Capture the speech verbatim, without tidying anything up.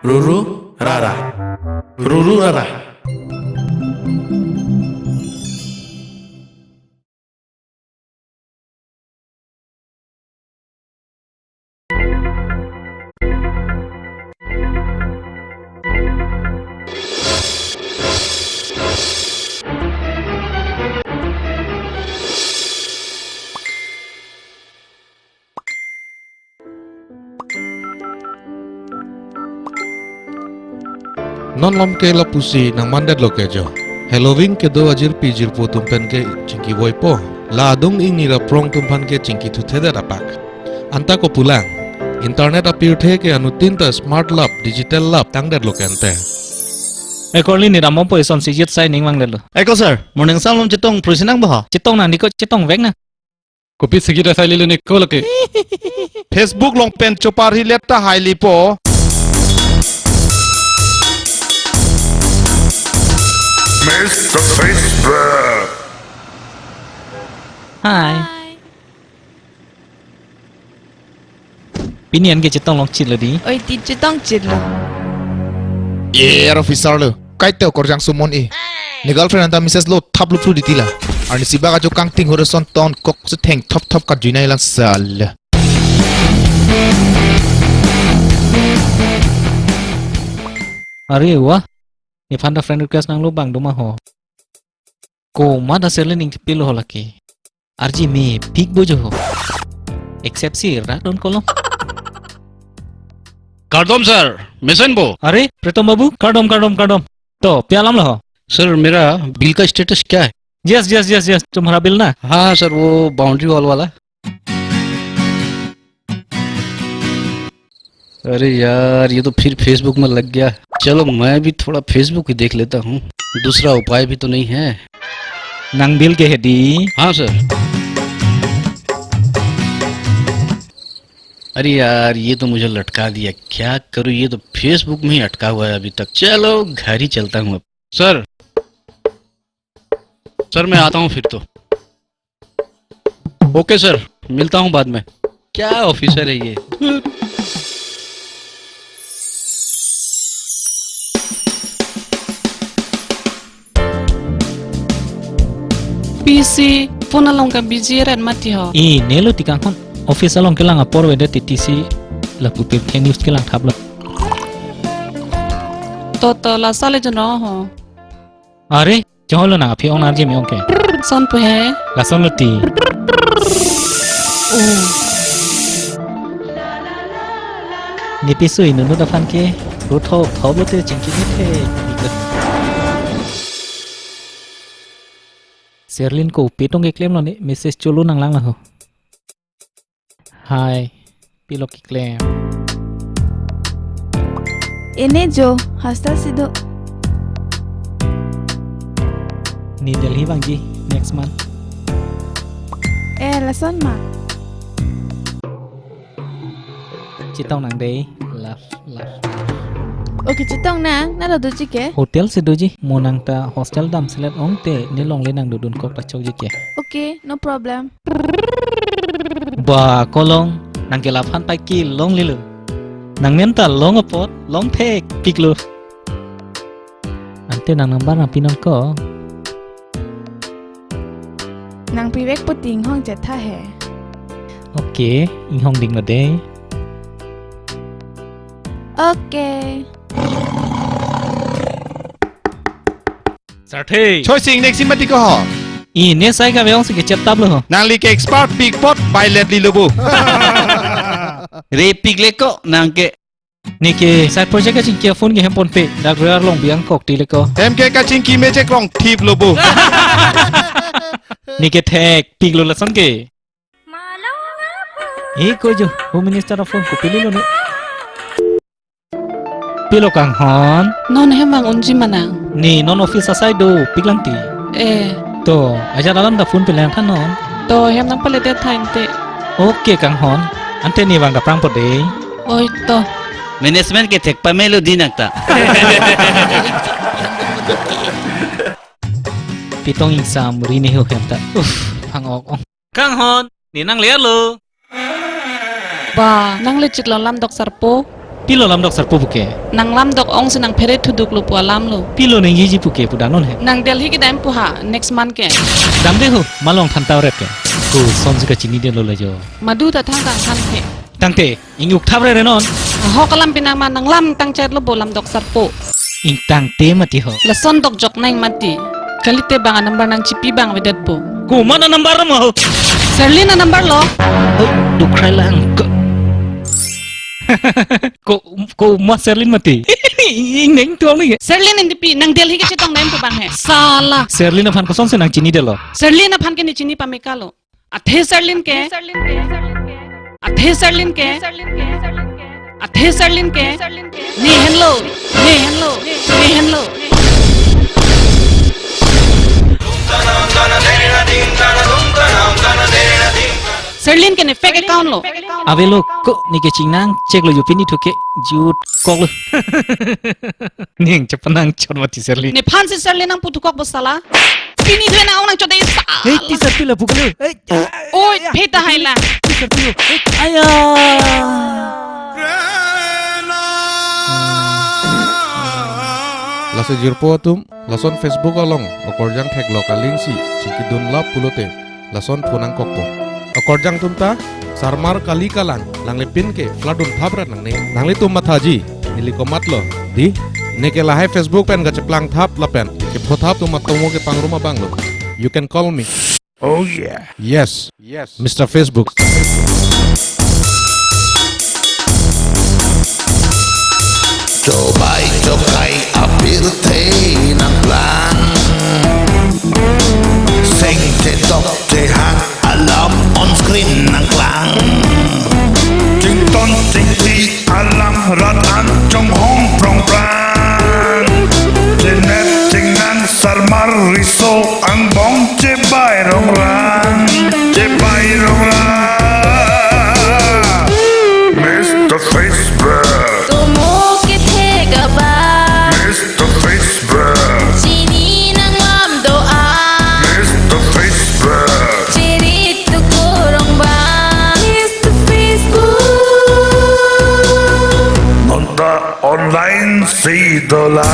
Ruru rara. Ruru rara. Non malom ke lapusi nangmandetlo ke jo. Halloween kedo ajirpi jirpo atum pen ke chingki voipo. La adung ingni ra prong atum aphan ke chingki thuthedet apak. Anta kopulang. Internet apirthe ke anuttin ta smart lab, digital lab tangdetlo ke ante. Ekorli ni ram malom po, eson si jit sai ning vangdetlo. Eko sir, morning sam malom chetong prusi nang boha. Chetong nang di ko, chetong vek nang. Kopi sigi da sai lilo ni ko lake. Facebook along pen chopar hilet ta hai lipo. Mister Facebook. Hi. Hi. Pini an ke chetong long chit lo di. Oi, ti chetong chit lo. Ye, ar officer lo. Kaita korjang sumon e. Ne girlfriend anta message lo thap lo phu di tila. Arnisi bak ajo kangting hore son ton kok se theng thop thop kat juinai lang sal. Are wa. Nephan ta friend request nanglo bang doma ho. Komat aser le ning kepilo ho lake. Arji mepik bo jo ho. Accept si rak don kolom. Kardom sir, mesen bo. Are, Pritom babu, kardom, kardom, kardom. To, pia alam lo ho? Sir, मेरा बिल का स्टेटस क्या है? Yes, yes, yes, yes, तुम्हारा बिल ना? हाँ सर, वो boundary wall वाला। अरे यार, ये तो फिर फेसबुक में लग गया। चलो, मैं भी थोड़ा फेसबुक ही देख लेता हूँ, दूसरा उपाय भी तो नहीं है। Nang bill ke hedi? हाँ सर। अरे यार, ये तो मुझे लटका दिया, क्या करूँ, ये तो फेसबुक में ही अटका हुआ है अभी तक। चलो, घर ही चलता हूँ अब। सर, सर, मैं आता हूँ फिर तो। ओके सर, मिलता हूँ बाद में। क्या ऑफिसर है ये? Pisi, phone along ka busy ret mati ho. E, nelo ti kanghon. Office along kelang apor avedet titi si lapu pirthe news kelang thaplo. To, to, la sale jono ho. Are, cholo nang aphi ong arje me-ong ke. Son pu he. Lason lo ti. Oh. Nepi sui nunu daphan ke. Ru thop thop lo te chingki ni the. Serlin ko pitong keklem lo ne message cholo nang lang ho. Hi, pilo keklem. Ene jo, hostel si do. Ne Delhi vangji, next month. Eh, lason ma. Chetong nang dei, love, love. Okay, chetong nang, nalo doji ke? Hotel si doji, mo nang ta hostel dam selet ong te, ne longle nang dodun kok ta chokji ke. Okay, no problem. Ba, kolong, nang ke laphan pai kelong lilo. Nang men ta long apot, long thek piklo. Ante nang number nang pinon ko. Nang pivek puti inghong chetha he. Okay, inghong ding lo dei. Okay. Sarthe. Choi sing next sim mati ko ho. E, ne sai ka veong si kechep tap lo ho. Nangli ke expert pickpocket by let li lo bo. Re pik le ko nang ke. Ne ke side project kachingki phone ke hem ponpe. Dak rear long biang kok ti le ko. Hem ke kachingki mechek long thip lo bo. Ne ke thek pik lo lason ke. E ko jo, Home Minister a-phone ko pili lo ne. Pilo kanghon. Non hem vang unji ma nang. Ne non office asai do, piklang ti. Eh. To, ajat alam ta phone pilang tha non. To, hem nang pale te thain te. Okay kanghon. Ante ne vang kaprang po dei. Oi to. Management ke thek pamelo di nang ta. Pitong ingsam ri ne ho hem ta. Uff, hang ok ong. Kanghon, ne nang ler lo. Ba, nang le chit lo lam dok sarpo. Pilo lamdok sarpo puke? Nang lamdok ong si nang phere thuduk lo pu alam lo. Pilo neng jiji puke pu danon he. Nang Delhi kedam pu ha, next month ke. Damde ho, malong than tawret ke. Kosonsi kachinidetlo lajo. Madu ta thang tang than ke. Tangte, inguk thap re renon. Ahok alam pinang ma nang lam tang chet lo bo lamdok sarpo. Ingtangte mati ho. Lason dokjok nang mati. Kalite bang a number nang chipi bang avedet bo. Komat a number mo? Serlin a number lo. Oh, dukrai lang. Ko, ko, komat Serlin mati. Ing neng tuang ni. Serlin indipi nang Delhi kechetong dam pu bang he. Sala. Serlin aphan kosonsi nang chinidetlo? Serlin aphan ke ne chini pameka lo. Athe Serlin ke. Athe Serlin ke. Athe Serlin ke. Ne henlo. Ne henlo. Ne henlo. Serlin ke ne fake account lo. Avelo ko ne kechingnang chek lo jo pini thuke jut kok lo. Ning chepanang chot mati Serlin. Nephan si Serlin nang puthukok bo sala. Pini thue nang ong nang chot dei sala. Hei, ti sarpi lapu kalo. Hei. Oi, phe ta hai la. Ti sarpi lo. Hei. Aya. Lasi jirpo atum, lason Facebook along okorjang theklok a-link si chingkidun lap pulote lason phonang kokpo. Okorjang atum ta, sarmar kali kalang, nanglipin ke flat dun thap rat nangne. Nanglitum mathaji, neli komat lo, di? Neke lahai Facebook pen kacheplang thap lapen kepho thap atum atomo kepangrum abang lo. You can call me. Oh yeah. Yes. Yes. Mister Facebook. Chobai chokai apirthe nangplang. Seng chedok chehang alarm on screen nangklang. Chington chingthi alarm rat an chonghong prong prang. Chenet chingnan sarmar riso angbong chebai rong rang. Chebai rong rang. Mister Facebook. Tomo kethek abang. Mister Facebook. Chini nang lam do-an. Mister Facebook. Chiri tu kurong bang. Mister Facebook. Nonta online si dola.